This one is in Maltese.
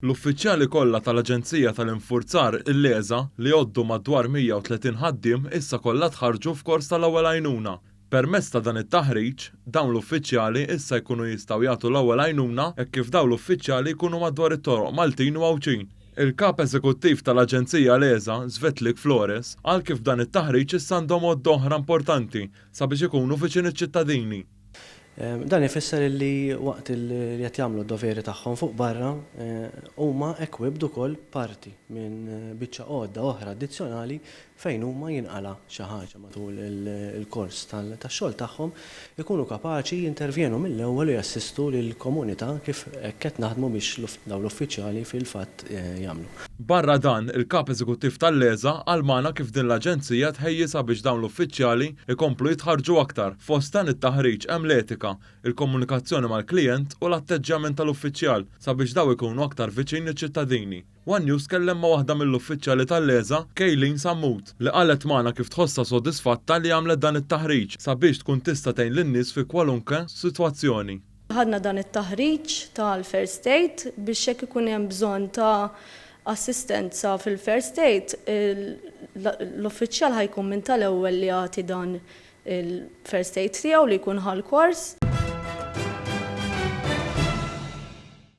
L-uffiċjali kollha tal-Aġenzija tal-Infurzar, il-LESA, li jgħoddu madwar 130 ħaddiem issa kollha tħarrġu f'kors tal-ewwel għajnuna. Permezz ta' dan it-taħriġ, dawn l-uffiċjali issa jkunu jistgħu jagħtu l-ewwel għajnuna hekk kif dawn l-uffiċjali jkunu madwar it-toroq Maltin u Għawdxin. Il-Kap Eżekuttiv tal-Aġenzija LESA, Svetlik Flores, qal kif b'dan it-taħriġ issa għandhom għodda oħra importanti sabiex ikunu viċin iċ-ċittadini. Dan ifisser li waqt li qed jagħmlu d-doveri tagħhom fuq barra, huma equipped ukoll b'parti minn biċċa għodda oħra addizzjonali fejn huma jinqala' xi ħaġa matul il-kors tax-xogħol tagħhom, ikunu kapaċi jintervjenu mill-ewwel u jassistu lill-komunità kif hekk qed naħdmu biex dawn l-uffiċjali fil-fatt jagħmlu. Barra dan, il-Kap Eżekuttiv tal-LESA qal magħna kif din l-aġenzija tħejji sabiex dawn l-uffiċjali jkomplu jitħarrġu aktar. Fost dan it-taħriġ hemm l-etika, il-komunikazzjoni mal-klijent u l-atteġġjament tal-uffiċjal sabiex daw ikunu aktar viċin iċ-ċittadini. One News tkellem ma' waħda mill-uffiċjali tal-LESA, Kayleen Sammut, li qalet magħna kif tħossha sodisfatta li għamlet dan it-taħriġ sabiex tkun tista' tgħin lin-nies fi kwalunke sitwazzjoni. Ħadna dan it-taħriġ tal-first aid biex jekk ikun hemm bżonn ta' assistenza fil-first aid, l-uffiċjal ħa jkun minn tal-ewwel li jagħti dan il-first aid tiegħu li jkun ħa l-kors.